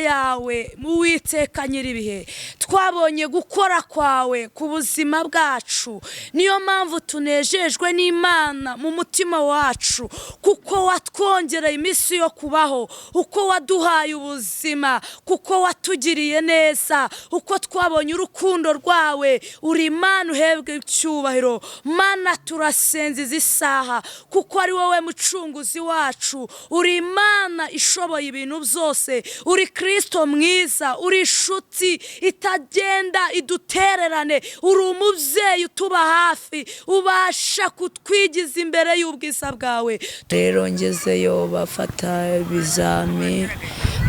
Yawe mu Witeka nyir'ibihe, twabonye gukora kwawe ku buzima bwacu. Niyo mpamvu tunejejwe n'Imana mu mutima wacu, kuko watwongereye iminsi yo kubaho, uko waduhaye ubuzima, kuko watugiriye neza, uko twabonye urukundo rwawe. Uri Imana, uhebwe icyubahiro. Mana, turasenza izi saha kuko ari wowe mucunguzi wacu. Uri Imana ishoboye ibintu byose, uri Kirisito mwiza, uri inshuti itagenda idutererane, uri umubyeyi utuba hafi, ubasha kutwigiza imbere y'ubwiza bwawe. Rero ngezeyo bafata ibizami,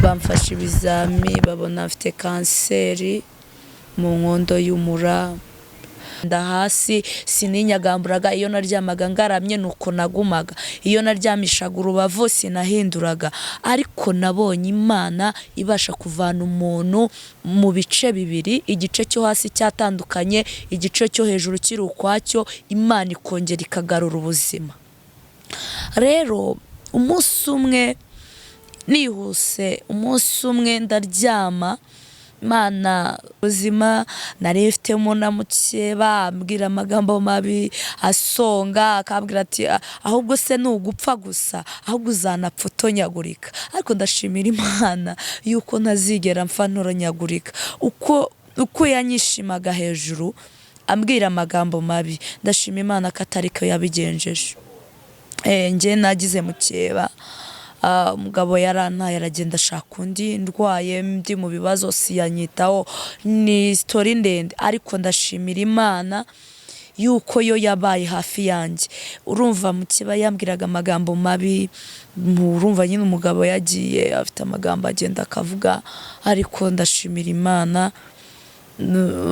bamfashe ibizami babona mfite kanseri mu nkondo y'umura. Nda hasi sininyagamburaga, iyo naryamaga ngaramye nuko nagumaga, iyo naryamishaga urubavu sinahinduraga. Ariko nabonye Imana ibasha kuvana umuntu mu bice bibiri, igice cyo hasi cyatandukanye, igice cyo hejuru kiri ukwacyo, Imana ikongera ikagarura ubuzima. Rero umunsi umwe, nihuse, umunsi umwe ndaryama, Imana ubuzima nari mfitemo na mukeba ambwira amagambo mabi asonga, akambwira ati: "Ahubwo se ni ugupfa gusa, ahubwo uzanapfa utonyagurika." Ariko ndashimira Imana yuko ntazigera mpfa ntoronyagurika. Uko yanyishimaga hejuru ambwira amagambo mabi, ndashima Imana ko atari ko yabigenjeje. Njye nagize mukeba, umugabo yarantaye aragenda ashaka undi, ndwaye ndi mu bibazo siyanyitaho. Ni story ndende, ariko ndashimira Imana yuko yo yabaye hafi yanjye. Urumva mukeba yambwiraga amagambo mabi, urumva nyine umugabo yagiye afite amagambo agenda akavuga. Ariko ndashimira Imana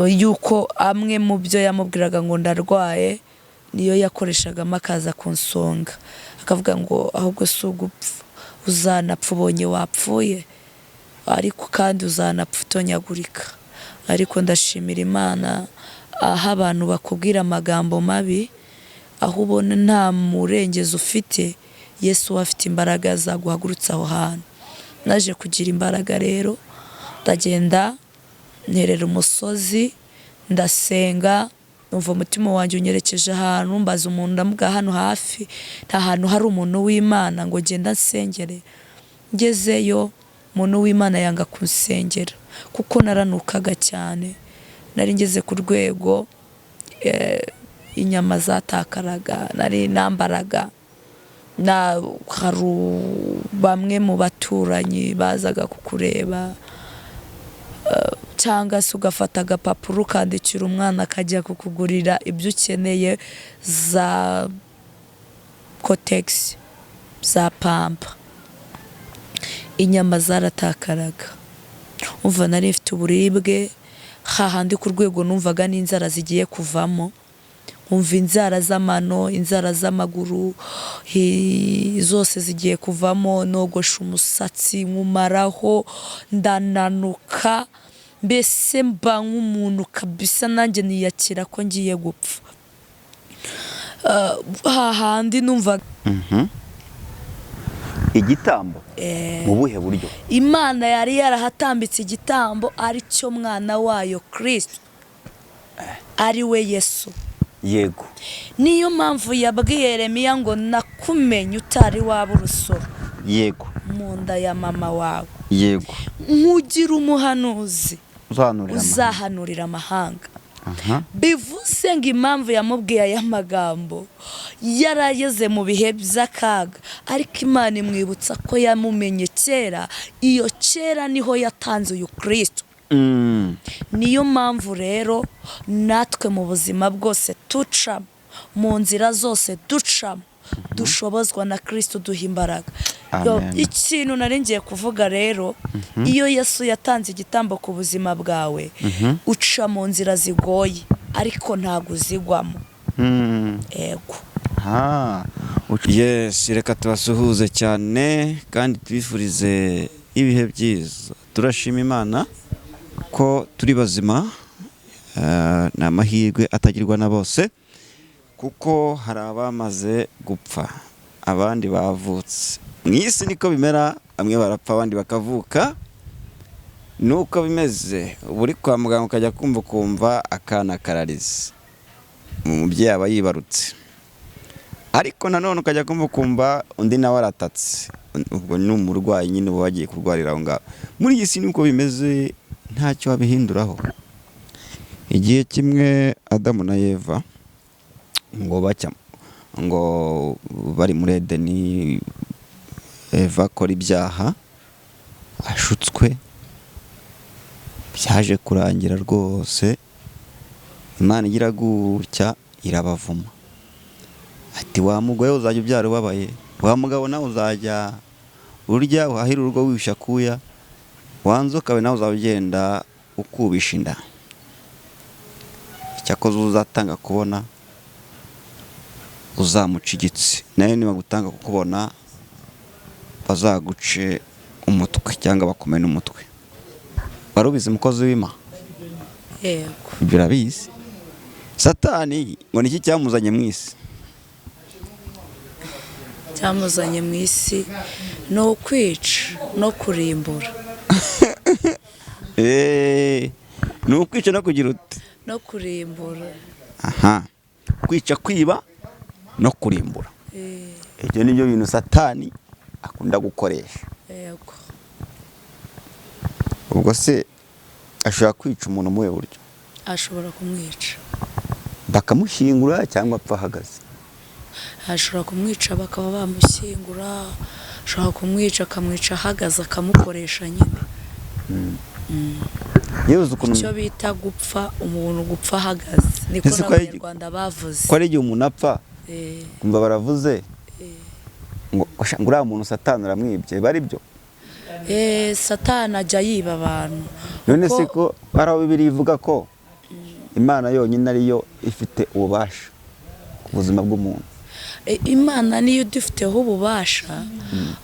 yuko amwe mu byo yamubwiraga ngo ndarwaye niyo yakoreshagamo akaza kunsonga, akavuga ngo ahubwo si ugupfa, uzanapfa ubonye wapfuye, ariko kandi uzanapfa utonyagurika. Ariko ndashimira Imana, aho abantu bakubwira amagambo mabi, aho ubona nta murengezi ufite, Yesu we afite imbaraga zaguhagurutsa aho hantu. Naje kugira imbaraga rero, ndagenda nterera umusozi, ndasenga, numva umutima wanjye unyerekeje ahantu. Mbaza umuntu, ndamuga hano hafi nta hantu hari umuntu w'Imana ngo ngenda nsengere? Ngezeyo umuntu w'Imana yanga kunsengera kuko naranukaga cyane. Nari ngeze ku rwego inyama zatakaraga, nari nambaraga na hari bamwe mu baturanyi bazaga kukureba, cyangwa se ugafata agapapuro ukandikira umwana akajya kukugurira ibyo ukeneye, za Kotex, za pampa. Inyama zaratakaraga. Umva, nari mfite uburibwe hahandi ku rwego numvaga n'inzara zigiye kuvamo, nkumva inzara z'amano, inzara z'amaguru zose zigiye kuvamo. Nogosha umusatsi nkumaraho, ndananuka, mbese mba nk'umuntu kabisa nanjye niyakira ko ngiye gupfa. Hahandi numva Igitambo mu buhe buryo? Imana yari yarahatambitse igitambo, ari cyo mwana wayo Kirisito, ari we Yesu. Niyo mpamvu yabwiye Yeremiya ngo nakumenye utari waba urusoro mu nda ya mama wawe, nkugira umuhanuzi uzahanurira amahanga. Uzahanurira amahanga. Bivuze ngo impamvu yamubwiye aya magambo, yarageze mu bihe by'akaga, ariko Imana imwibutsa ko yamumenye kera. Iyo kera niho yatanze uyu Kirisito. Niyo mpamvu rero natwe mu buzima bwose ducamo, mu nzira zose ducamo, dushobozwa na Kirisito duha imbaraga. Yo, Amen. ikintu nari ngiye kuvuga rero, iyo Yesu yatanze igitambo ku buzima bwawe, uca mu nzira zigoye ariko ntabwo uzigwamo. Ego. Yes, reka tubasuhuze cyane kandi tubifurize ibihe byiza. Turashima Imana ko turi bazima. Ni amahirwe atagirwa na bose, kuko hari abamaze gupfa abandi bavutse. Mu isi niko bimera, bamwe barapfa abandi bakavuka. Nuko bimeze, uba uri kwa muganga ukajya kumva ukumva akana kararize, umubyeyi aba yibarutse, ariko nanone ukajya kumva ukumva undi nawe aratatse, ubwo ni umurwayi nyine uba wagiye kurwarira aho ngaho. Muri iyi si nuko bimeze, ntacyo wabihinduraho. Igihe kimwe Adamu na Eva ngo bacya ngo bari muri Edeni, Eva akora ibyaha ashutswe, byaje kurangira rwose Imana igira gutya irabavuma, ati wa mugore uzajya ubyara ubabaye, wa mugabo nawe uzajya urya uhahira urugo wisha akuya, wa nzoka we nawe uzajya ugenda ukubisha inda, icyakoze uzatanga kubona uzamuca igitsi, nawe nibagutanga kukubona bazaguce umutwe cyangwa bakumene umutwe. Wari ubizi mukozi w'Imana? Yego. Ibyo urabizi. Satani ngo niki cyamuzanye mu isi? Cyamuzanye mu isi ni ukwica no kurimbura. Ni ukwica no kugira ute? No kurimbura. Aha, kwica, kwiba no kurimbura. Ibyo ni byo bintu Satani akunda gukoresha. Yego. Ubwo se ashobora kwica umuntu mu buhe buryo? Ashobora kumwica bakamushyingura cyangwa apfa ahagaze. Ashobora kumwica bakaba bamushyingura, ashobora kumwica akamwica ahagaze, akamukoresha nyine. Yewe uzi ukuntu Icyo bita gupfa, umuntu gupfa ahagaze niko Ese ko ari- n'Abanyarwanda bavuze. ko ari igihe umuntu apfa kumva baravuze ngo "Osha, ngo uriya muntu Satani aramwibye," bari byo? Satani ajya yiba abantu. None se ko hari aho Bibiliya ivuga ko Imana yonyine ariyo ifite ububasha ku buzima bw'umuntu? Imana niyo idufiteho ububasha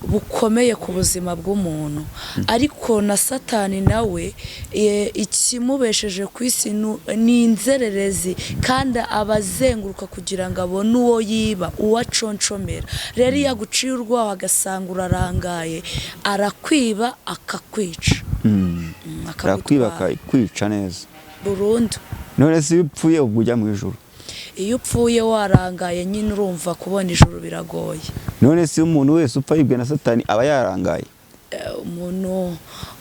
bukomeye ku buzima bw'umuntu, ariko na Satani nawe ikimubesheje ku isi ni inzererezi, kandi aba azenguruka kugira ngo abone uwo yiba, uwo aconshomera. Rero iyo aguciye urwaho agasanga urarangaye, arakwiba akakwica. Arakwiba Akagutwara akakwica neza burundu. None se iyo upfuye ubwo ujya mu ijuru? Iyo upfuye warangaye nyine urumva kubona ijuru biragoye. None se iyo umuntu wese upfa yibwe na Satani aba yarangaye?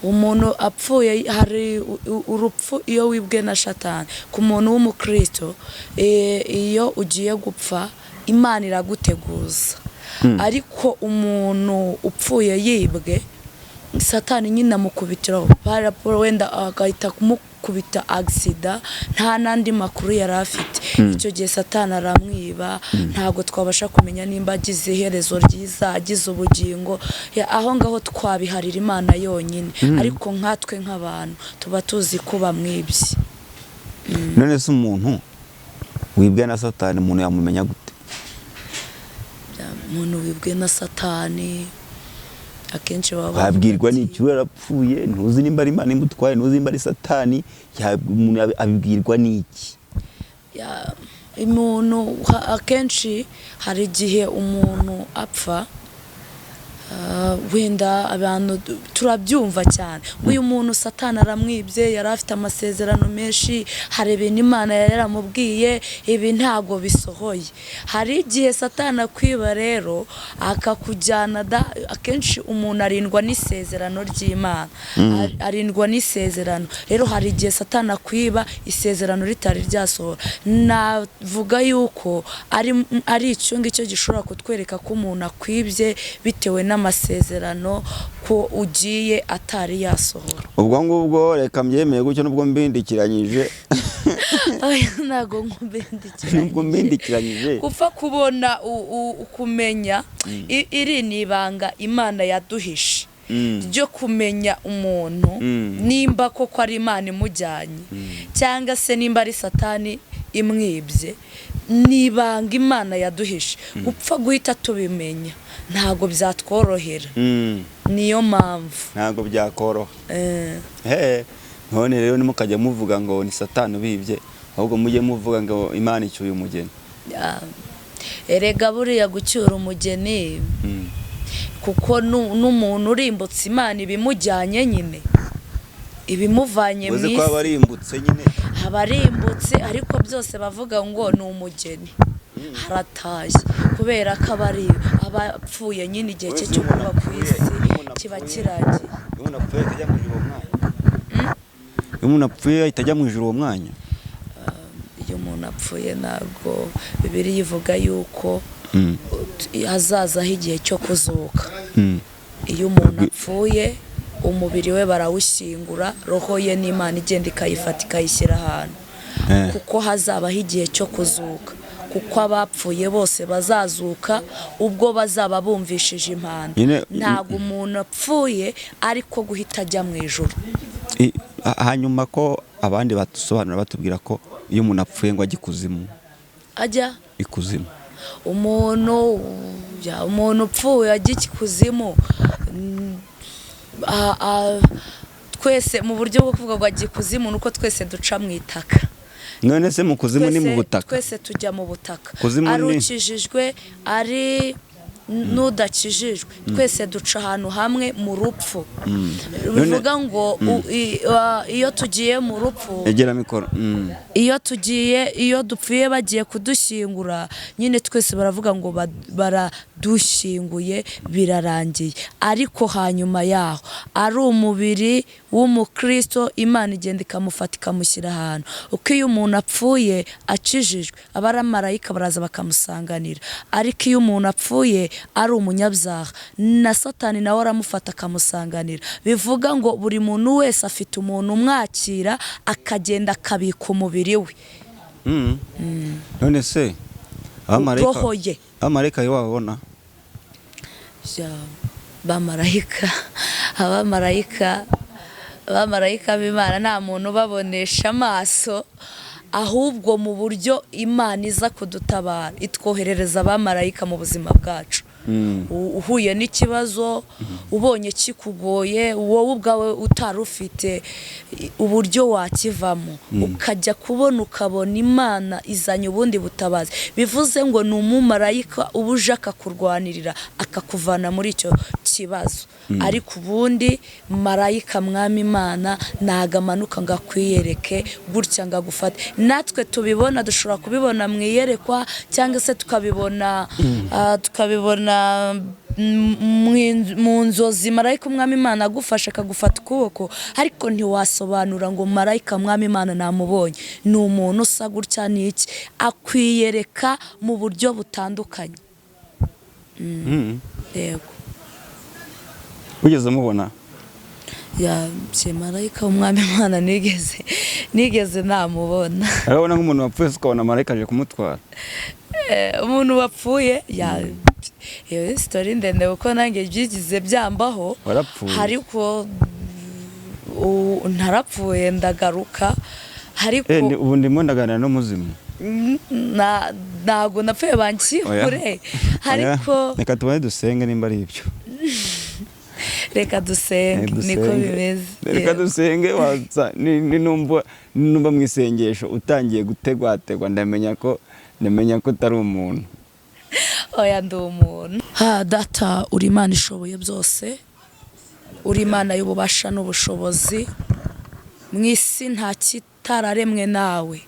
Umuntu apfuye, hari urupfu iyo wibwe na Satani. Ku muntu w'umukristo, iyo ugiye gupfa Imana iraguteguza, ariko umuntu upfuye yibwe Satani nyine amukubitiraho paraporo, wenda agahita kumukubita agisida nta n'andi makuru yari afite. Icyo gihe Satani aramwiba, ntabwo twabasha kumenya nimba agize iherezo ryiza, agize ubugingo. Aho ngaho twabiharira Imana yonyine, ariko nkatwe nk'abantu tuba tuzi ko bamwibye. None se umuntu wibwe na Satani umuntu yamumenya gute? Umuntu wibwe na Satani akenshi baba bavuga Wabwirwa ati, n'iki? Yarapfuye, ntuzi nimba ari Imana imutwaye, ntuzi nimba ari Satani, umuntu abibwirwa n'iki? Umuntu akenshi hari igihe umuntu apfa, wenda abantu turabyumva cyane, uyu muntu Satani aramwibye, yari afite amasezerano menshi, hari ibintu Imana yari yaramubwiye, ibi ntago bisohoye. Hari igihe Satani akwiba rero akakujyana da. Akenshi umuntu arindwa n'isezerano ry'Imana, arindwa n'isezerano. Rero hari igihe Satani akwiba isezerano ritari ryasohora. Navuga yuko ari icyo ngicyo gishobora kutwereka ko umuntu akwibye bitewe n'amasezerano ko ugiye atari yasohora. Ubwo ngubwo reka mbyemeye gutyo, nubwo mbindikiranyije. Oya, ntabwo nkumbindikiranyije. Nubwo mbindikiranyije. Gupfa kubona kumenya iri ni ibanga Imana yaduhishe ryo kumenya umuntu nimba koko ari Imana imujyanye cyangwa se nimba ari Satani imwibye. Ni ibanga Imana yaduhishe, gupfa guhita tubimenya ntabwo byatworohera. Niyo mpamvu Ntabwo byakoroha. None rero ntimukajya muvuga ngo ni Satani ubibye, ahubwo mujye muvuga ngo Imana icyuye umugeni. Erega buriya gucyura umugeni, kuko n'umuntu urimbutse Imana ibimujyanye nyine. Ibimuvanye mu Uzi ko isi. aba arimbutse nyine. Abarimbutse, ariko byose bavuga ngo ni umugeni, haratashye, kubera ko aba ari abapfuye nyine, igihe cye Wese cyo iyo umuntu kuba ku apfuye, isi iyo umuntu kiba apfuye, kirangiye. Iyo umuntu apfuye ahita ajya mu ijuru uwo mwanya? Iyo umuntu apfuye ahita ajya mu ijuru uwo mwanya? Iyo umuntu apfuye, ntabwo Bibiliya ivuga yuko hazazaho igihe cyo kuzuka? Iyo umuntu apfuye, umubiri we barawushyingura, roho ye n'Imana igenda ikayifata ikayishyira ahantu, kuko hazabaho igihe cyo kuzuka, kuko abapfuye bose bazazuka ubwo bazaba bumvishije impanda. Ntabwo umuntu apfuye ariko guhita ajya mu ijuru. Hanyuma ko abandi badusobanura batubwira ko iyo umuntu apfuye ngo ajya ikuzimu? Ajya Ikuzimu. Umuntu ya, umuntu upfuye ajya ikuzimu. Twese mu buryo bwo kuvuga ngo ajya ikuzimu ni uko twese duca mu itaka. None se mu kuzimu ni mu butaka? Twese tujya mu butaka. Kuzimu Ari ukijijwe, ari n'udakijijwe, twese duca ahantu hamwe mu rupfu. Bivuga ngo iyo tugiye mu rupfu, Egera mikoro. Iyo tugiye, iyo dupfuye bagiye kudushyingura nyine, twese baravuga ngo baradushyinguye, birarangiye. Ariko hanyuma yaho, ari umubiri w'umukristo, Imana igenda ikamufata ikamushyira ahantu. Uko iyo umuntu apfuye akijijwe, aba ari amarayika baraza bakamusanganira. Ariko iyo umuntu apfuye ari umunyabyaha, na Satani nawe aramufata akamusanganira. Bivuga ngo buri muntu wese afite umuntu umwakira, akagenda akabika umubiri we. None se abamarayika Roho ye. Abamarayika yo wababona? Ya, bamarayika, abamarayika b'Imana nta muntu ubabonesha amaso, ahubwo mu buryo Imana iza kudutabara, itwoherereza abamarayika mu buzima bwacu. Uhuye n'ikibazo, ubonye kikugoye, wowe ubwawe utari ufite uburyo wakivamo, ukajya kubona ukabona Imana izanye ubundi butabazi. Bivuze ngo ni umumarayika uba uje akakurwanirira, akakuvana muri icyo kibazo. Ariko ubundi marayika mwami Imana ntago amanuka ngo akwiyereke gutya ngo agufate. Natwe tubibona, dushobora kubibona mu iyerekwa, cyangwa se tukabibona mu nzozi, marayika umwami Imana agufasha akagufata ukuboko. Ariko ntiwasobanura ngo marayika mwami Imana namubonye, ni umuntu usa gutya, ni iki. Akwiyereka mu buryo butandukanye. Yego. Wigeze umubona? Ya, marayika w'umwami Imana nigeze namubona. Urabona nk'umuntu wapfuye se ukabona marayika aje kumutwara? Umuntu wapfuye, ya, iyo story ndende, kuko nanjye byigize byambaho. Warapfuye? Ariko ntarapfuye, ndagaruka, ariko Ubu ndimo ndaganira n'umuzimu. Ntabwo napfuye, bankikure, ariko Oya, reka tubone dusenge nimba ari ibyo. Reka dusenge. Niko Dusenge. bimeze. Reka dusenge. Waza ninumva mu isengesho utangiye gutegwategwa, ndamenya ko utari umuntu. Oya, ndi umuntu. Ha, Data, uri Imana ishoboye byose, uri Imana y'ububasha n'ubushobozi. Mu isi nta kitararemwe nawe.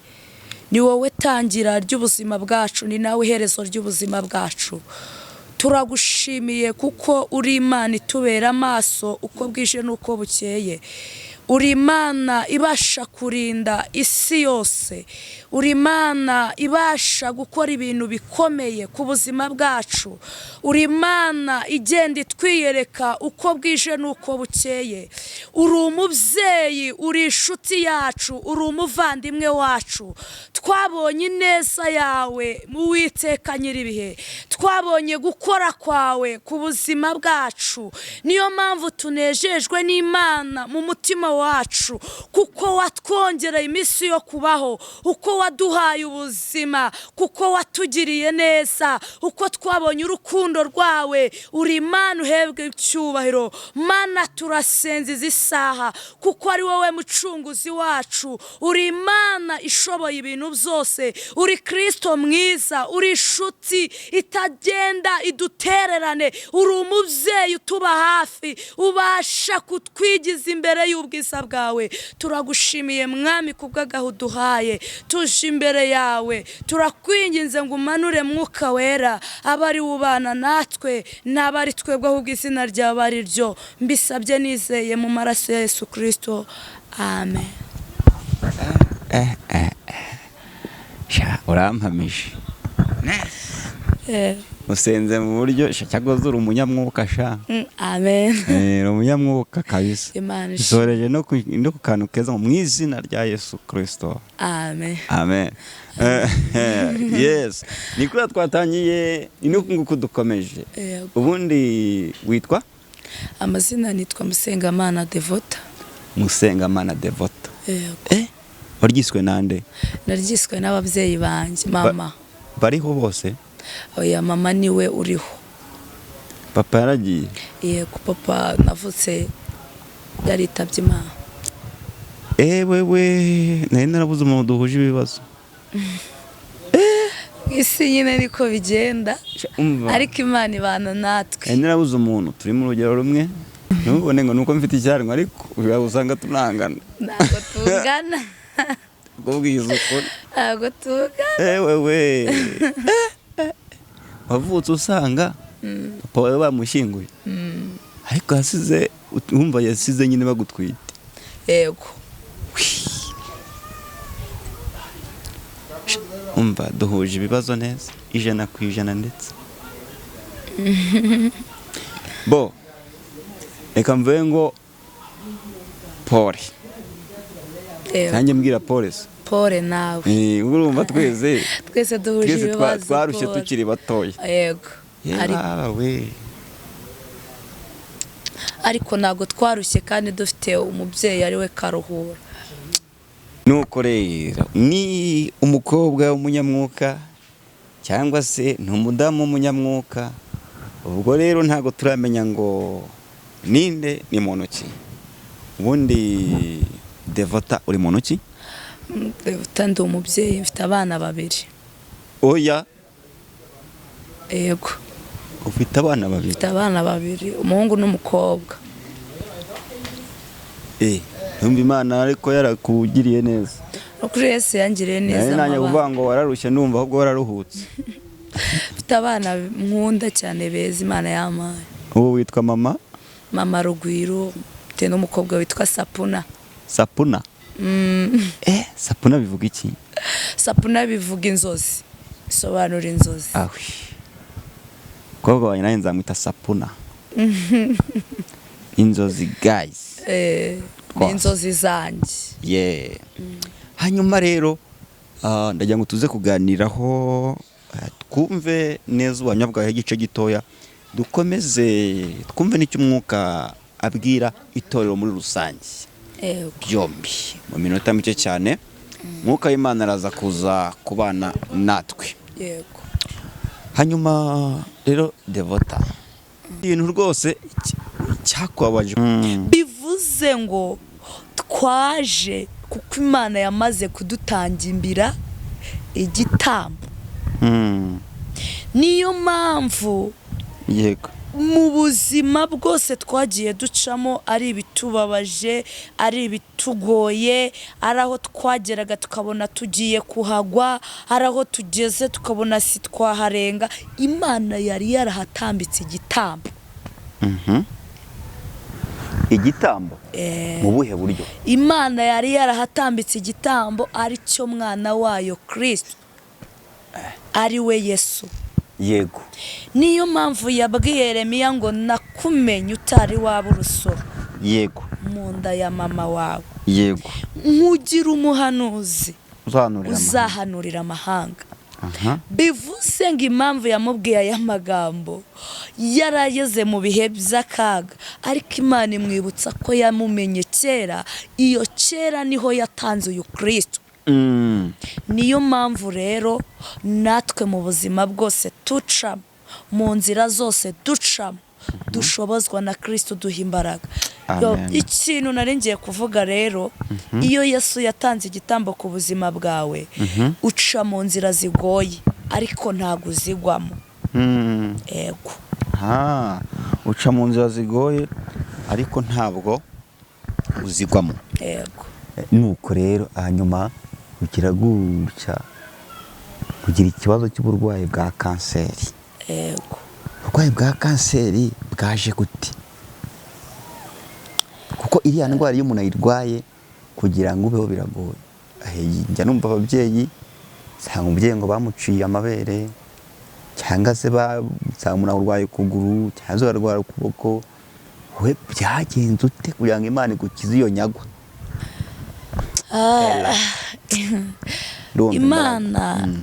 Ni wowe tangira ry'ubuzima bwacu, ni nawe iherezo ry'ubuzima bwacu. Turagushimiye kuko uri Imana itubera amaso uko bwije n'uko bukeye. Uri Imana ibasha kurinda isi yose, uri Imana ibasha gukora ibintu bikomeye ku buzima bwacu, uri Imana igenda itwiyereka uko bwije n'uko bukeye. Uri umubyeyi, uri inshuti yacu, uri umuvandimwe wacu. Twabonye ineza yawe mu Witeka nyir'ibihe, twabonye gukora kwawe ku buzima bwacu. Niyo mpamvu tunejejwe n'Imana mu mutima wacu, kuko watwongereye iminsi yo kubaho, uko waduhaye ubuzima, kuko watugiriye neza, uko twabonye urukundo rwawe. Uri Imana uhebwe icyubahiro. Mana, turasenza izi saha kuko ari wowe mucunguzi wacu. Uri Imana ishoboye ibintu. byose. Uri Kristo mwiza, uri inshuti itagenda idutererane, uri umubyeyi utuba hafi, ubasha kutwigiza imbere y'ubwiza bwawe. Turagushimiye Mwami kubw'agahu uduhaye, tuje imbere yawe, turakwinginze ngo umanure Mwuka Wera, abe ari ubana natwe n'abari twebwe, ahubwo izina ryawe ari ryo. Mbisabye nizeye mu maraso ya Yesu Kristo, amen. Sha, urampamije. Usenze mu buryo sha, cyakoze uri umunyamwuka sha. Amen. Uri umunyamwuka kabisa. Imana ishimwe. Nsoreje no ku kantu keza mu izina rya Yesu Kristo. Amen. Amen. Yes, ni kuriya twatangiye, ni n'uku nguku dukomeje. Yego. Ubundi witwa? Amazina nitwa Musengamana Devota. Musengamana Devota. Yego. Waryiswe nande? Naryiswe n'ababyeyi banjye, mama. Bariho bose? Oya, mama niwe uriho. Papa yaragiye? Yego, papa navutse yaritabye Imana. Wewe nari narabuze umuntu duhuje ibibazo. Isi nyine niko bigenda. Sha, umva. Ariko Imana ibana natwe. Nari narabuze umuntu turi mu rugero rumwe, ntubone ngo nuko mfite icyarimwe, ariko ushobora gusanga tunangana. Ntabwo tungana. Kubwiza ukuri. Ntabwo tungana. Wewe wavutse usanga papa wawe bamushyinguye, ariko yasize, wumva yasize nyine bagutwite. Yego. Umva, duhuje ibibazo neza 100% ndetse. Bo reka mvuge ngo pole. Yego. Nanjye mbwira polisi. Pole nawe. Urumva twese Twese duhuje twese ibibazo. twarushye Pole. tukiri batoya. Yego. Yewe. Ariko ntabwo twarushye kandi dufite umubyeyi ari we Karuhura. Nuko rero ni umukobwa w'umunyamwuka cyangwa se ni umudamu w'umunyamwuka, ubwo rero ntabwo turamenya ngo ninde ni muntu ki. Ubundi Devota uri muntu ki? Devota ndi umubyeyi, mfite abana babiri. Oya. Yego. Ufite abana babiri? Mfite abana babiri, umuhungu n'umukobwa. Numva Imana ariko yarakugiriye neza. Kuri Yesu yangiriye neza. Nanjye kuvuga ngo wararushye, ndumva ahubwo wararuhutse. Mfite abana nkunda cyane beza Imana yampaye. Ubu witwa mama? Mama Rugwiro, mfite n'umukobwa witwa Sapuna. Sapuna? Sapuna bivuga iki? Sapuna bivuga inzozi. Bisobanura inzozi. Awi. Umukobwa wanjye nanjye nzamwita Sapuna. Inzozi guys. Ni inzozi zanjye. Yeah. Hanyuma rero ndagira ngo tuze kuganiraho, twumve neza ubuhamya bwawe igice gitoya, dukomeze twumve n'icyo umwuka abwira itorero muri rusange. Byombi mu minota mike cyane umwuka w'Imana araza kuza kubana natwe. Yego. Hanyuma rero Devota, ibintu rwose cyakwabaje. Bivuze ngo twaje kuko Imana yamaze kudutangimbira igitambo. Niyo mpamvu yego mu buzima bwose twagiye ducamo, ari ibitubabaje, ari ibitugoye, ari aho twageraga tukabona tugiye kuhagwa, ari aho tugeze tukabona si twaharenga, Imana yari yarahatambitse igitambo. Igitambo mu buhe buryo? Imana yari yarahatambitse igitambo ari cyo mwana wayo Kristo, ari we Yesu. Yego. Niyo mpamvu yabwiye Yeremiya ngo nakumenye utari waba urusoro. Yego. Mu nda ya mama wawe. Yego. Nkugira umuhanuzi uzahanurira amahanga. Bivuze ngo impamvu yamubwiye aya magambo, yarageze mu bihe by'akaga, ariko Imana imwibutsa ko yamumenye kera, iyo kera niho yatanze uyu Kristo. Niyo mpamvu rero natwe mu buzima bwose ducamo, mu nzira zose ducamo, Dushobozwa na Kristo duha imbaraga. Amen. Yo, ikintu nari ngiye kuvuga rero, iyo Yesu yatanze igitambo ku buzima bwawe, uca mu nzira zigoye ariko ntabwo uzigwamo. Ego. Ha, uca mu nzira zigoye ariko ntabwo uzigwamo. Ego. Nuko rero hanyuma ugira gutya kugira ikibazo cy'uburwayi bwa kanseri. Ego. Uburwayi bwa kanseri bwaje gute? Kuko iriya ndwara iyo umuntu ayirwaye kugira ngo ubeho biragoye. Njya numva ababyeyi, usanga umubyeyi ngo bamuciye amabere, cyangwa se usanga umuntu arwaye ukuguru, cyangwa se arwara ukuboko. We byagenze ute kugira ngo Imana igukize iyo nyagwa? Ndumva Imana imbaraga.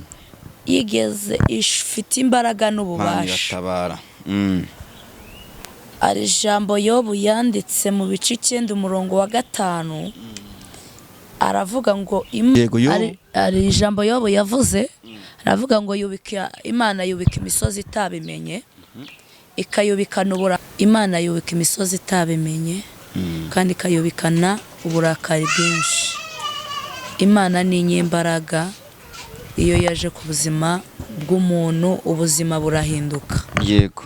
yigeze ifite imbaraga Imana n'ububasha. iratabara. Hari ijambo Yobu yanditse mu bice 9 umurongo wa 5, aravuga ngo Yego, Yobu. Hari ijambo Yobu yavuze, aravuga ngo yubika Imana yubika imisozi itabimenye, ikayubikana ubura Imana yubika imisozi itabimenye, kandi ikayubikana uburakari bwinshi. Imana ni inyembaraga, iyo yaje ku buzima bw'umuntu ubuzima burahinduka. Yego.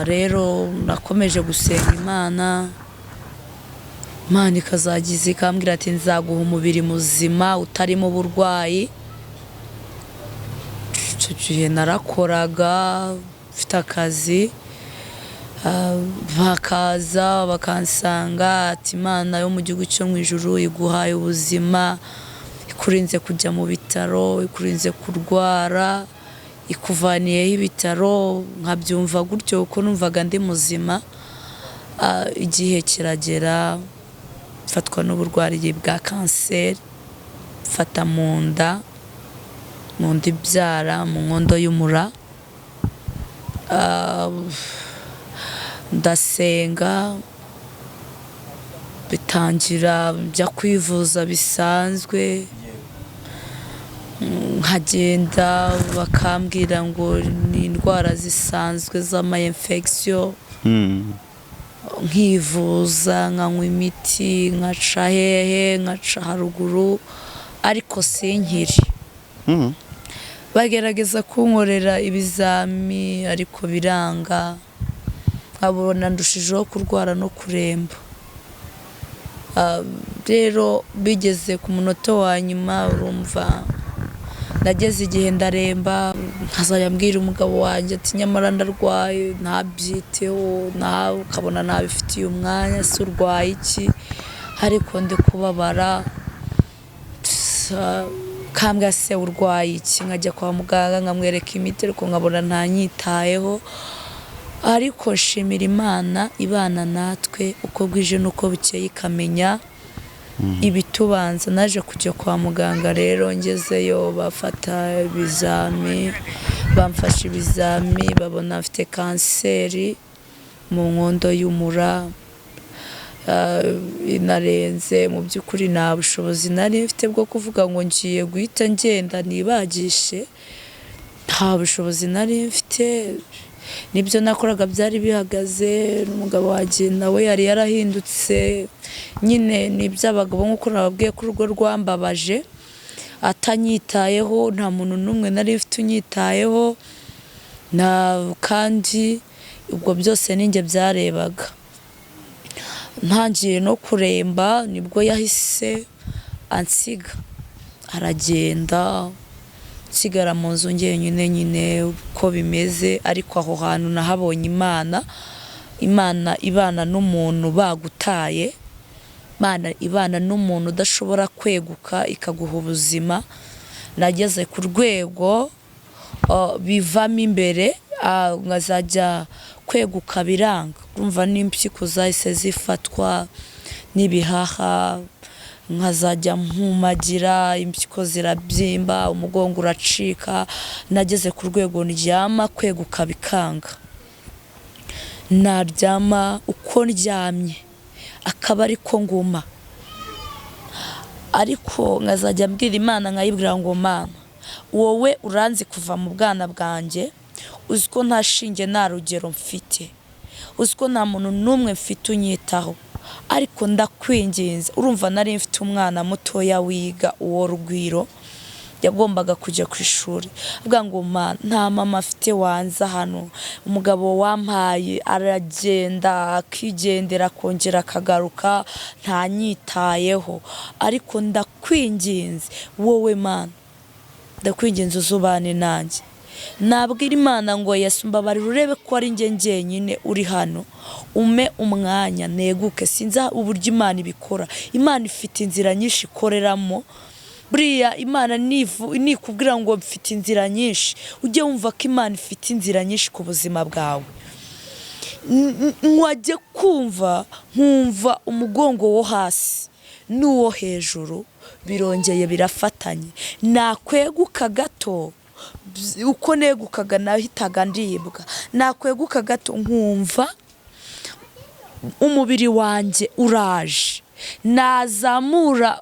Rero nakomeje gusenga Imana, Imana ikazagiza ikambwira ati nzaguha umubiri muzima utarimo uburwayi. Icyo gihe narakoraga mfite akazi, bakaza bakansanga ati Imana yo mu gihugu cyo mu ijuru iguhaye ubuzima, ikurinze kujya mu bitaro, ikurinze kurwara, ikuvaniyeho ibitaro. Nkabyumva gutyo kuko numvaga ndi muzima. Igihe kiragera mfatwa n'uburwayi bwa kanseri, mfata mu nda, mu nda ibyara, mu nkondo y'umura. Ndasenga, bitangira njya kwivuza bisanzwe, nkagenda bakambwira ngo ni indwara zisanzwe z'ama infection. Nkivuza, nkanywa imiti, nkaca hehe, nkaca haruguru, ariko sinkiri. Bagerageza kunkorera ibizami ariko biranga, nkabona ndushijeho kurwara no kuremba. Rero bigeze ku munota wa nyuma, urumva nageze igihe ndaremba, nkazajya mbwira umugabo wanjye ati nyamara ndarwaye, ntabyiteho, ukabona ntabifitiye umwanya, se urwaye iki, ariko ndi kubabara. Kambwa se urwaye iki, nkajya kwa muganga nkamwereka imiti ariko nkabona ntanyitayeho. Ariko nshimira Imana ibana natwe uko bwije n'uko bukeye, ikamenya ibitubanza. Naje kujya kwa muganga rero, ngezeyo bafata ibizami, bamfashe ibizami babona mfite kanseri mu nkondo y'umura, inarenze. Mu by'ukuri nta bushobozi nari mfite bwo kuvuga ngo ngiye guhita ngenda nibagishe, nta bushobozi nari mfite. Nibyo nakoraga byari bihagaze, n'umugabo wanjye nawe yari yarahindutse nyine, ni iby'abagabo nk'uko nababwiye ko urugo rwambabaje, atanyitayeho, nta muntu n'umwe nari mfite unyitayeho, kandi ubwo byose ninjye byarebaga. Ntangiye no kuremba nibwo yahise ansiga aragenda, nsigara mu nzu njyenyine nyine uko bimeze. Ariko aho hantu nahabonye Imana, Imana ibana n'umuntu bagutaye, Imana ibana n'umuntu udashobora kweguka ikaguha ubuzima. Nageze ku rwego bivamo imbere, nkazajya kweguka biranga, urumva n'impyiko zahise zifatwa n'ibihaha, nkazajya mpumagira, impyiko zirabyimba, umugongo uracika. Nageze ku rwego ndyama kweguka bikanga, naryama uko ndyamye akaba ariko nguma. Ariko nkazajya mbwira Imana, nkayibwira ngo Mana wowe uranzi kuva mu bwana bwanjye, Uzi ko nta shinge nta rugero mfite, uzi ko nta muntu n'umwe mfite unyitaho, ariko ndakwinginze. Urumva nari mfite umwana mutoya wiga, uwo Rugwiro yagombaga kujya ku ishuri. Avuga ngo ma nta mama afite wanza hano, umugabo wampaye aragenda akigendera akongera akagaruka ntanyitayeho, ariko ndakwinginze wowe Mana, ndakwinginze uzubane nanjye. Nabwira Imana ngo Yesu mbabarira urebe ko ari njye njyenyine uri hano, ume umwanya neguke. Sinzi uburyo Imana ibikora, Imana ifite inzira nyinshi ikoreramo. Buriya Imana nikubwira ngo mfite inzira nyinshi, ujye wumva ko Imana ifite inzira nyinshi ku buzima bwawe. Wajya kumva nkumva umugongo wo hasi n'uwo hejuru birongeye birafatanye, nakweguka gato, uko negukaga nahitaga ndibwa, nakweguka gato nkumva umubiri wanjye uraje, nazamura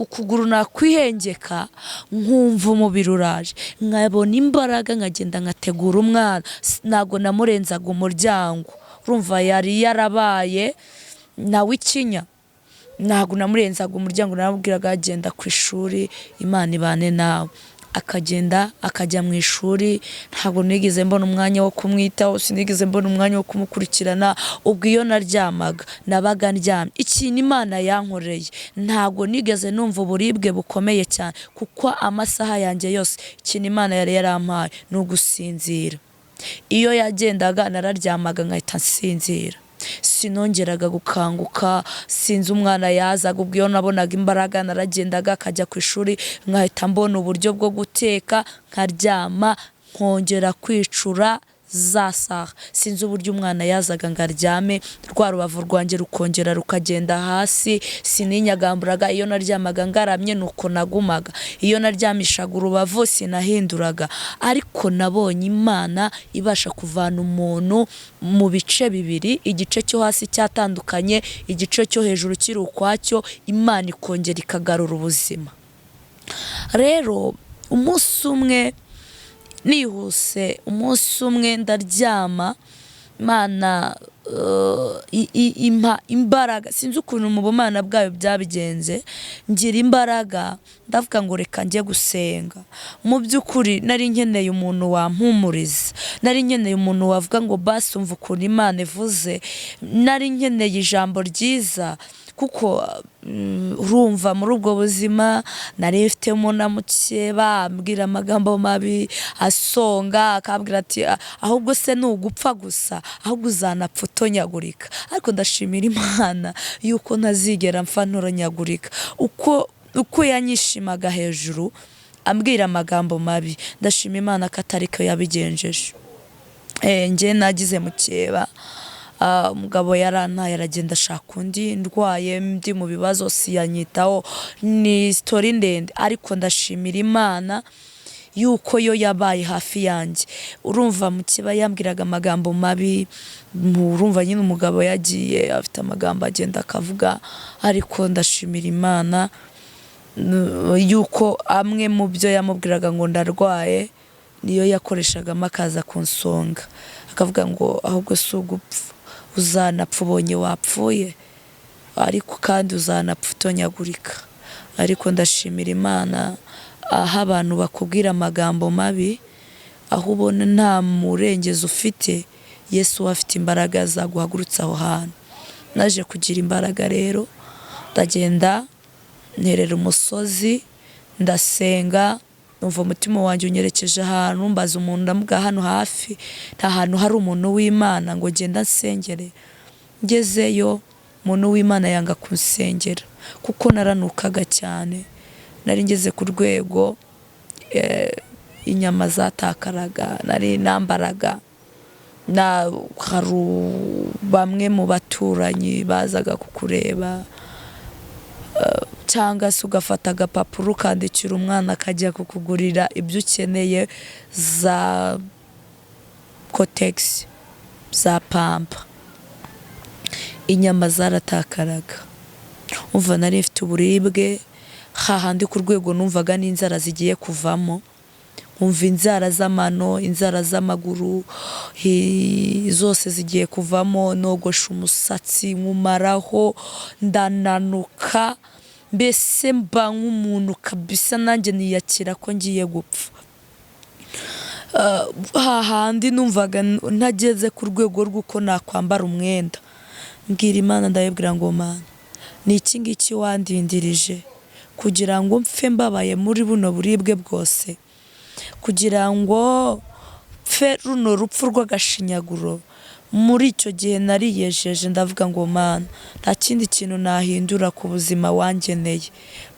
ukuguru nakwihengeka nkumva umubiri uraje, nkabona imbaraga nkagenda nkategura umwana. Ntabwo namurenzaga umuryango, urumva yari yarabaye nawe ikinya, ntabwo namurenzaga umuryango, naramubwiraga agenda ku ishuri Imana ibane nawe, akagenda akajya mu ishuri. Ntabwo nigeze mbona umwanya wo kumwitaho, sinigeze mbona umwanya wo kumukurikirana. Ubwo iyo naryamaga nabaga ndyamye. Ikintu Imana yankoreye, ntabwo nigeze numva uburibwe bukomeye cyane, kuko amasaha yanjye yose ikintu Imana yari yarampaye ni ugusinzira. Iyo yagendaga nararyamaga nkahita nsinzira, sinongeraga gukanguka. Sinzi umwana yazaga, ubwo iyo nabonaga imbaraga naragendaga akajya ku ishuri, nkahita mbona uburyo bwo guteka nkaryama, nkongera kwicura za saha. Sinzi uburyo umwana yazaga ngo aryame, rwa rubavu rwanjye rukongera rukagenda hasi. Sininyagamburaga, iyo naryamaga ngaramye nuko nagumaga, iyo naryamishaga urubavu sinahinduraga. Ariko nabonye Imana ibasha kuvana umuntu mu bice bibiri, igice cyo hasi cyatandukanye, igice cyo hejuru kiri ukwacyo, Imana ikongera ikagarura ubuzima. Rero umunsi umwe nihuse, umunsi umwe ndaryama, Imana impa imbaraga, sinzi ukuntu mu bumana bwayo byabigenze, ngira imbaraga ndavuga ngo reka njye gusenga. Mu by'ukuri nari nkeneye umuntu wampumuriza, nari nkeneye umuntu wavuga ngo basi umva ukuntu Imana ivuze, nari nkeneye ijambo ryiza, kuko urumva muri ubwo buzima nari mfitemo na mukeba ambwira amagambo mabi asonga, akambwira ati ahubwo se ni ugupfa gusa, ahubwo uzanapfa utonyagurika. Ariko ndashimira Imana yuko ntazigera mpfa ntoranyagurika. Uko yanyishimaga hejuru ambwira amagambo mabi, ndashima Imana ko atari ko yabigenjeje. Njye nagize mukeba, umugabo yarantaye aragenda ashaka undi, ndwaye ndi mu bibazo siyanyitaho, ni sitori ndende. Ariko ndashimira Imana yuko yo yabaye hafi yanjye. Urumva mukeba yambwiraga amagambo mabi, urumva nyine umugabo yagiye afite amagambo agenda akavuga, ariko ndashimira Imana yuko amwe mu byo yamubwiraga ngo ndarwaye niyo yakoreshagamo akaza kunsonga, akavuga ngo ahubwo si ugupfa, uzanapfa ubonye wapfuye, ariko kandi uzanapfa utonyagurika. Ariko ndashimira Imana aho abantu bakubwira amagambo mabi, aho ubona nta murengezi ufite, Yesu we afite imbaraga zaguhagurutsa aho hantu. Naje kugira imbaraga rero, ndagenda nterera umusozi, ndasenga, numva umutima wanjye unyerekeje ahantu, mbaza umuntu ndamubwira hano hafi nta hantu hari umuntu w'Imana ngo ngenda nsengere. Ngezeyo umuntu w'Imana yanga kunsengera kuko naranukaga cyane, nari ngeze ku rwego inyama zatakaraga, nari nambaraga na hari bamwe mu baturanyi bazaga kukureba, cyangwa se ugafata agapapuro ukandikira umwana akajya kukugurira ibyo ukeneye, za kotegisi, za pampa. Inyama zaratakaraga, umva nari mfite uburibwe hahandi ku rwego numvaga n'inzara zigiye kuvamo, Nkumva inzara z'amano, inzara z'amaguru zose zigiye kuvamo. Nogosha umusatsi nkumaraho, ndananuka, mbese mba nk'umuntu kabisa, nanjye niyakira ko ngiye gupfa. Hahandi numvaga ntageze ku rwego rw'uko nakwambara umwenda. Mbwira Imana, ndayibwira ngo: "Mana, ni iki ngiki wandindirije kugira ngo mpfe mbabaye muri buno buribwe bwose, kugira ngo mpfe runo rupfu rw'agashinyaguro?" Muri icyo gihe nariyejeje, ndavuga ngo: "Mana, nta kindi kintu nahindura ku buzima wangeneye,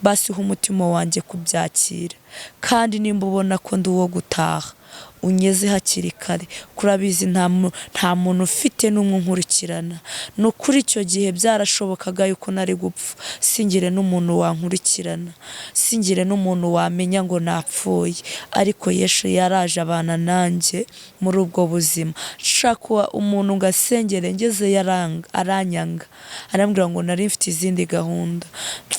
basiho umutima wanjye kubyakira, kandi nimba ubona ko ndi uwo gutaha, unyeze hakiri kare, kurabizi nta muntu ufite n'umwe unkurikirana." Ni ukuri, icyo gihe byarashobokaga yuko nari gupfa singire n'umuntu wankurikirana, singire n'umuntu wamenya ngo napfuye. Ariko Yesu yaraje abana nanjye muri ubwo buzima. Nshaka umuntu ngo asengere, ngeze aranyanga, arambwira ngo nari mfite izindi gahunda.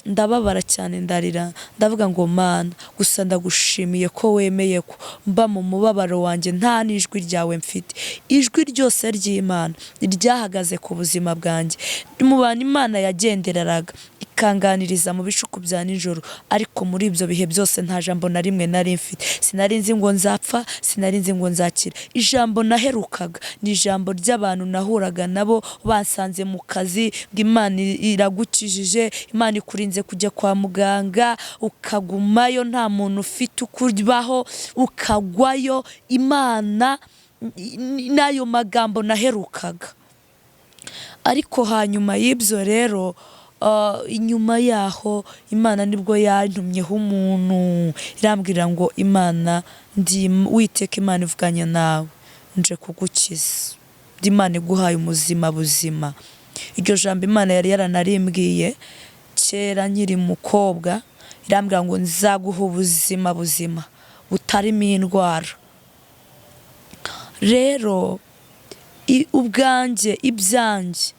Ndababara cyane, ndarira, ndavuga ngo: "Mana, gusa ndagushimiye ko wemeye ko mba mu mubabaro wanjye nta n'ijwi ryawe mfite." Ijwi ryose ry'Imana ryahagaze ku buzima bwanjye. Mu bantu Imana yagendereraga ikanganiriza mu bicuku bya nijoro, ariko muri ibyo bihe byose nta jambo na rimwe nari mfite. Sinari nzi ngo nzapfa, sinari nzi ngo nzakira. Ijambo naherukaga ni ijambo ry'abantu nahuraga nabo basanze mu kazi, ngo: "Imana iragukijije, Imana ikurinze kujya kwa muganga, ukagumayo nta muntu ufite ukubaho, ukagwayo." Imana n'ayo magambo naherukaga. Ariko hanyuma y'ibyo rero, inyuma yaho Imana nibwo yantumyeho umuntu, irambwira ngo: "Imana ndi Witeka, Imana ivuganye nawe, nje kugukiza, ndi Imana iguhaye umuzima buzima." Iryo jambo Imana yari yaranarimbwiye kera nkiri mukobwa, irambwira ngo: "Nzaguha ubuzima buzima butarimo indwara." Rero ubwanjye, ibyanjye,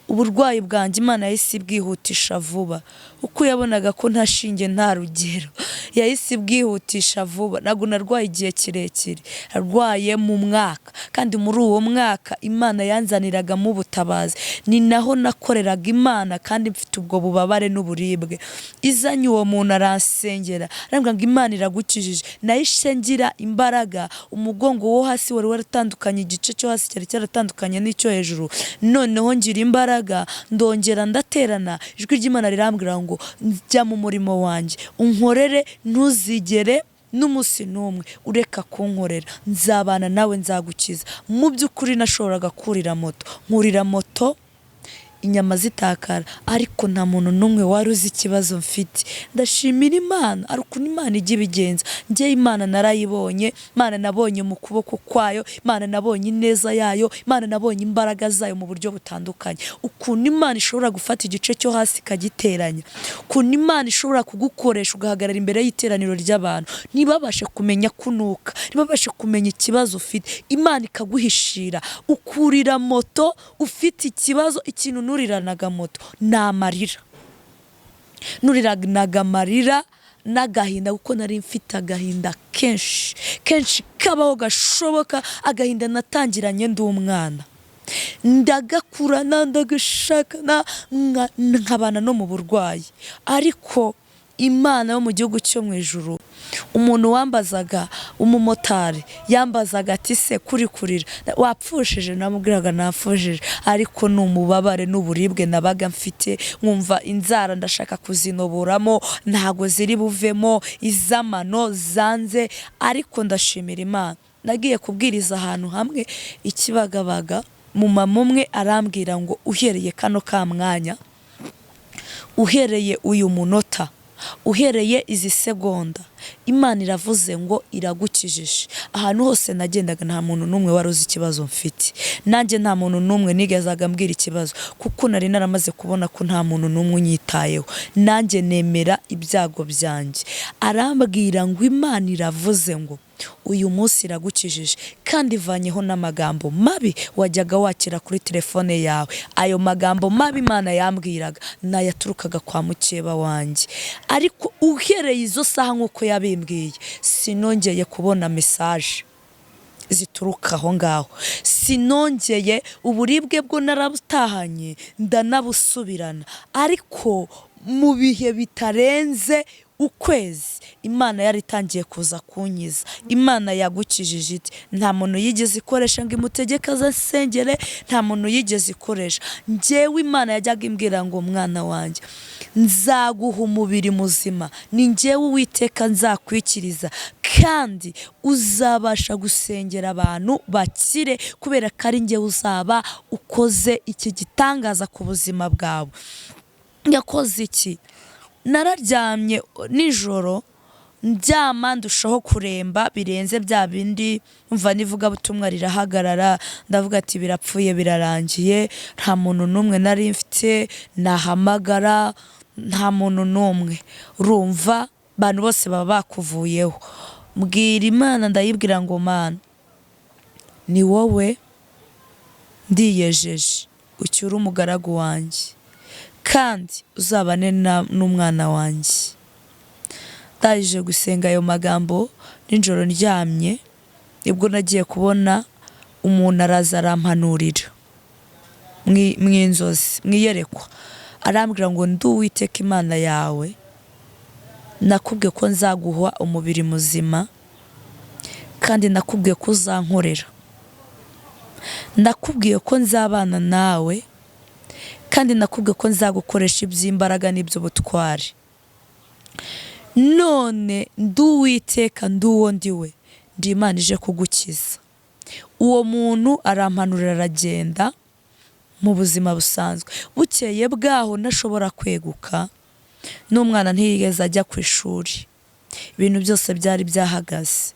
uburwayi bwanjye Imana yahise ibwihutisha vuba, uko yabonaga ko nta shinge nta rugero, yahise ibwihutisha vuba. Ntabwo narwaye igihe kirekire, narwaye mu mwaka, kandi muri uwo mwaka Imana yanzaniragamo ubutabazi. Ni naho nakoreraga Imana kandi mfite ubwo bubabare n'uburibwe. Izanye uwo muntu aransengera, arambwira ngo: "Imana iragukijije." Nahise ngira imbaraga. Umugongo wo hasi wari waratandukanye, igice cyo hasi cyari cyaratandukanye n'icyo hejuru. Noneho ngira imbaraga, ndongera ndaterana. Ijwi ry'Imana rirambwira ngo: "Njya mu murimo wanjye unkorere, ntuzigere n'umunsi n'umwe ureka kunkorera, nzabana nawe, nzagukiza." Mu by'ukuri nashoboraga kurira moto, nkurira moto inyama zitakara, ariko nta muntu n'umwe wari uzi ikibazo mfite. Ndashimira Imana, ari ukuntu Imana ijya ibigenza. Njye Imana narayibonye, Imana nabonye mu kuboko kwayo, Imana nabonye ineza yayo, Imana nabonye imbaraga zayo mu buryo butandukanye. Ukuntu Imana ishobora gufata igice cyo hasi ikagiteranya, ukuntu Imana ishobora kugukoresha ugahagarara imbere y'iteraniro ry'abantu, ntibabashe kumenya kunuka, ntibabashe kumenya ikibazo ufite, Imana ikaguhishira, ukurira moto ufite ikibazo. Ikintu nuriranaga moto ni amarira, nuriranaga amarira n'agahinda, kuko nari mfite agahinda kenshi kenshi kabaho gashoboka. Agahinda natangiranye ndi umwana, ndagakurana, ndagashakana, nkabana no mu burwayi. Ariko Imana yo mu gihugu cyo mu ijuru, umuntu wambazaga, umumotari yambazaga ati: "Se kuri kurira, wapfushije?" Namubwiraga napfushije, ariko ni umubabare n'uburibwe nabaga mfite, nkumva inzara ndashaka kuzinoboramo, ntago ziri buvemo, iz'amano zanze. Ariko ndashimira Imana, nagiye kubwiriza ahantu hamwe ikibagabaga, mumama umwe arambwira ngo: "Uhereye kano ka mwanya, uhereye uyu munota, uhereye izi segonda, Imana iravuze ngo iragukijije." Ahantu hose nagendaga nta muntu n'umwe wari uzi ikibazo mfite, nanjye nta muntu n'umwe nigezaga mbwira ikibazo, kuko nari naramaze kubona ko nta muntu n'umwe unyitayeho, nanjye nemera ibyago byanjye. Arambwira ngo: "Imana iravuze ngo uyu munsi iragukijije, kandi ivanyeho n'amagambo mabi wajyaga wakira kuri telefone yawe." Ayo magambo mabi Imana yambwiraga nayaturukaga kwa mukeba wanjye, ariko Uhereye izo saha nk'uko yabimbwiye, sinongeye kubona message zituruka aho ngaho, sinongeye. Uburibwe bwo narabutahanye, ndanabusubirana, ariko mu bihe bitarenze ukwezi Imana yari itangiye kuza kunkiza. Imana yagukijije iti? Nta muntu yigeze ikoresha ngo imutegeke azasengere, nta muntu yigeze ikoresha. Njyewe Imana yajyaga imbwira ngo: "Mwana wanjye, nzaguha umubiri muzima, ni njyewe Uwiteka nzakwikiriza, kandi uzabasha gusengera abantu bakire, kubera ko ari njyewe uzaba ukoze iki gitangaza ku buzima bwawe." Yakoze iki? Nararyamye nijoro, ndyama ndushaho kuremba birenze bya bindi. Mva n'ivugabutumwa rirahagarara. Ndavuga ati: "Birapfuye, birarangiye." Nta muntu n'umwe nari mfite nahamagara, nta muntu n'umwe. Urumva abantu bose baba bakuvuyeho. Mbwira Imana, ndayibwira ngo: "Mana, ni wowe ndiyejeje, ucyure umugaragu wanjye kandi uzabane n'umwana wanjye." Ndangije gusenga ayo magambo nijoro ndyamye, nibwo nagiye kubona umuntu araza arampanurira mu inzozi, mu iyerekwa, arambwira ngo: "Ndi Uwiteka Imana yawe, nakubwiye ko nzaguha umubiri muzima, kandi nakubwiye ko uzankorera, nakubwiye ko nzabana nawe, kandi nakubwiye ko nzagukoresha iby'imbaraga n'iby'ubutwari. None ndi Uwiteka, ndi uwo ndi we, ndi Imana ije kugukiza." Uwo muntu arampanurira, aragenda mu buzima busanzwe. Bukeye bwaho ntashobora kweguka, n'umwana ntiyigeze ajya ku ishuri, ibintu byose byari byahagaze.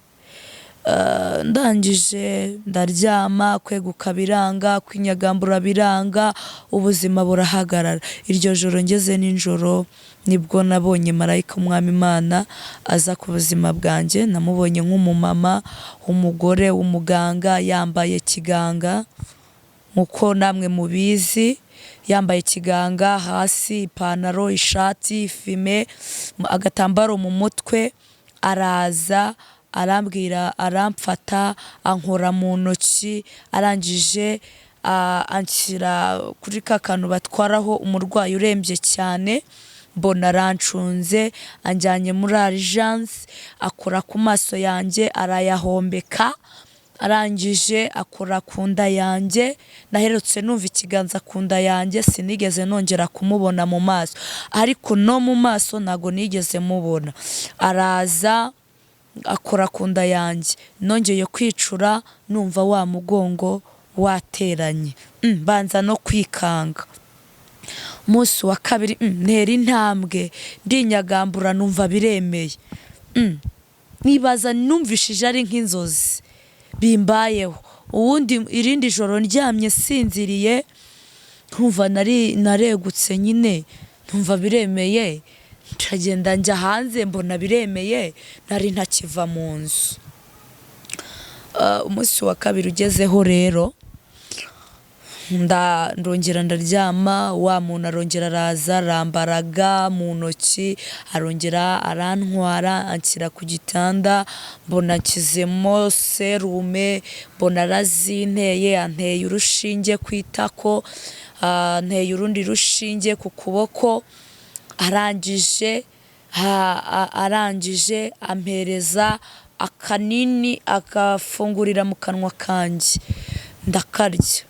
Ndangije ndaryama, kweguka biranga, kwinyagambura biranga, ubuzima burahagarara. Iryo joro ngeze nijoro nibwo nabonye marayika Umwami Imana aza ku buzima bwanjye. Namubonye nk'umumama w'umugore w'umuganga, yambaye kiganga nk'uko namwe mubizi, yambaye ikiganga hasi, ipantaro, ishati, fime, agatambaro mu mutwe. Araza arambwira, aramfata, ankora mu ntoki, arangije anshyira kuri ka kantu batwaraho umurwayi urembye cyane. Mbona arancunze, anjyanye muri urgence, akora ku maso yanjye arayahombeka, arangije akora ku nda yanjye. Naherutse numva ikiganza ku nda yanjye, sinigeze nongera kumubona mu maso, ariko no mu maso ntabwo nigeze mubona. Araza akora ku nda yanjye, nongeye kwicura numva wa mugongo wateranye, mbanza no kwikanga. Umunsi wa kabiri ntera intambwe, ndinyagambura, numva biremeye. Nibaza numvishije ari nk'inzozi bimbayeho. Ubundi irindi joro ndyamye sinziriye, nkumva nari naregutse nyine, ntumva biremeye, ndagenda njya hanze, mbona biremeye, nari ntakiva mu nzu. Umunsi wa kabiri ugezeho rero, ndongera ndaryama, wa muntu arongera araza, arambaraga mu ntoki, arongera arantwara, anshyira ku gitanda, mbona nshyizemo serume, mbona arazinteye, anteye urushinge ku itako, anteye urundi rushinge ku kuboko, arangije ampereza akanini, agafungurira mu kanwa kanjye, ndakarya,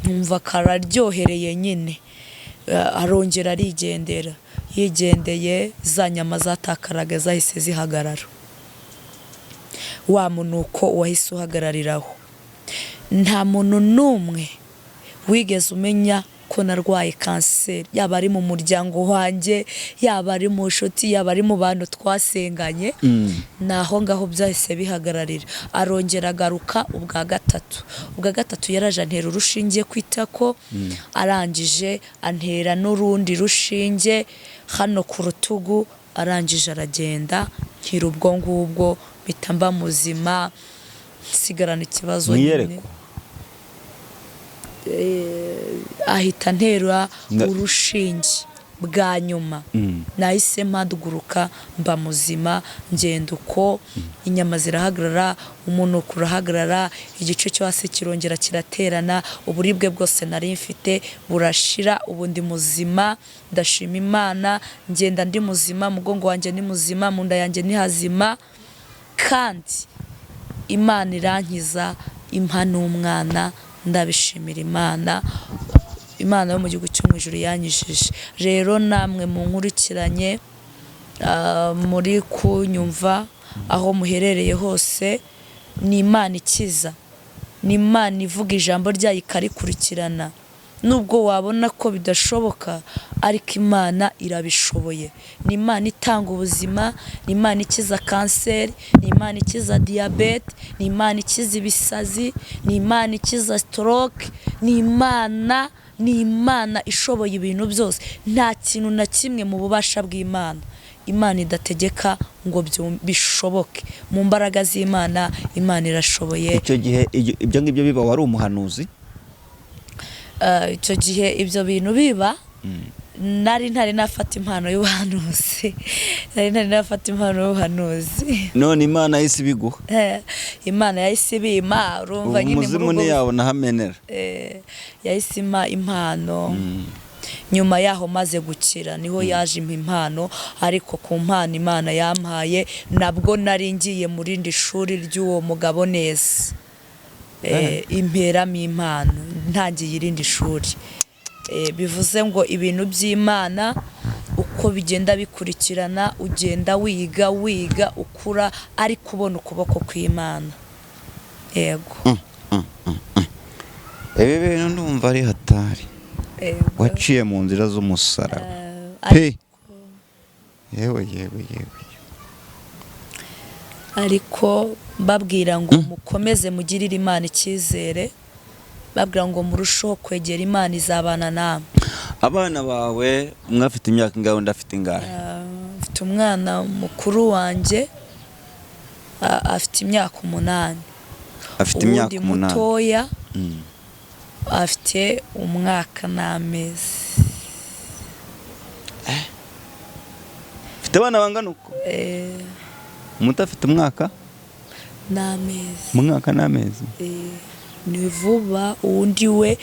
numva kararyohereye nyine. Arongera arigendera. Yigendeye, za nyama zatakaraga zahise zihagarara, wa munuko wahise uhagarariraho. Nta muntu n'umwe wigeze umenya ko narwaye kanseri, yaba ari mu muryango wanjye, yaba ari mu nshuti, yaba ari mu bantu twasenganye. Ni aho ngaho byahise bihagararira. Arongera agaruka ubwa gatatu. Ubwa gatatu yaraje antera urushinge ku itako, arangije antera n'urundi rushinge hano ku rutugu, arangije aragenda, nkira ubwo ngubwo, mpita mba muzima, nsigarana ikibazo nyine. Mwiyerekwa? Ahita antera urushinge bwa nyuma. Nahise mpaguruka mba muzima, ngenda uko, inyama zirahagarara, umunuko urahagarara, igice cyo hasi kirongera kiraterana, uburibwe bwose nari mfite burashira. Ubu ndi muzima, ndashima Imana, ngenda ndi muzima, umugongo wanjye ni muzima, mu nda yanjye ni hazima, kandi Imana irankiza, impa n'umwana, ndabishimira Imana. Imana yo mu gihugu cyo mu ijuru yanyijije. Rero namwe munkurikiranye, muri kunyumva aho muherereye hose, ni Imana ikiza, ni Imana ivuga ijambo ryayo ikarikurikirana. Nubwo wabona ko bidashoboka, ariko Imana irabishoboye. Ni Imana itanga ubuzima, ni Imana ikiza kanseri, ni Imana ikiza diyabete, ni Imana ikiza ibisazi, ni Imana ikiza stroke, ni Imana ishoboye ibintu byose. Nta kintu na kimwe mu bubasha bw'Imana Imana idategeka ngo bishoboke. Mu mbaraga z'Imana, Imana irashoboye. Icyo gihe ibyo ngibyo biba, wari umuhanuzi? Icyo gihe ibyo bintu biba, nari ntari nafata impano y'ubuhanuzi, nari ntari nafata impano y'ubuhanuzi. None Imana yahise ibiguha? Imana yahise ibima, urumva Ubu nyine muri umuzimu ubwo ntiyabona aho amenera. Yahise impa impano nyuma yaho maze gukira, niho yaje impa impano. Ariko ku mpano Imana yampaye, nabwo nari ngiye mu rindi shuri ry'uwo mugabo neza. Imperamo impano ntangiye irindi shuri. Bivuze ngo ibintu by'Imana uko bigenda bikurikirana, ugenda wiga, wiga, ukura, ariko ubona ukuboko kw'Imana. Yego. Ibi bintu ndumva ari hatari. Yego. Waciye mu nzira z'umusaraba pe. Yewe, yewe, yewe! Ariko mbabwira ngo mukomeze mugirire Imana icyizere, babwira ngo murusheho kwegera Imana, izabana namwe. Abana bawe, umwe afite imyaka ingahe, undi afite ingahe? Mfite umwana mukuru wanjye, afite imyaka 8. Afite imyaka Uwundi 8. mutoya afite umwaka n'amezi. Afite abana bangana uko? Eh. Umuto afite umwaka N'amezi. Umwaka n'amezi. Ni vuba. Uwundi we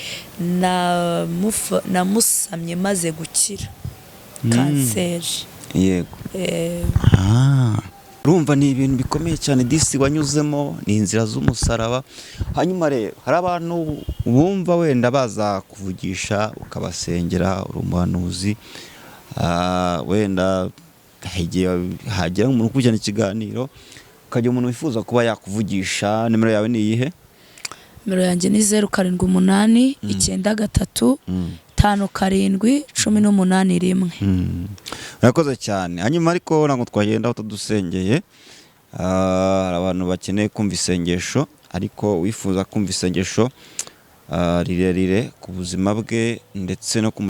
namusamye maze gukira kanseri. Urumva ni ibintu bikomeye cyane disi wanyuzemo, ni inzira z'umusaraba. Hanyuma rero hari abantu bumva wenda baza kuvugisha ukabasengera, uri umuhanuzi. Wenda hari igihe hagira umuntu ukurikirana ikiganiro, ukagira umuntu wifuza kuba yakuvugisha, nimero yawe ni iyihe? Nimero yanjye ni 078 93 57 181. Urakoze cyane. Hanyuma ariko ntabwo twagenda utadusengeye. Hari abantu bakeneye kumva isengesho, ariko wifuza kumva isengesho rirerire ku buzima bwe ndetse no ku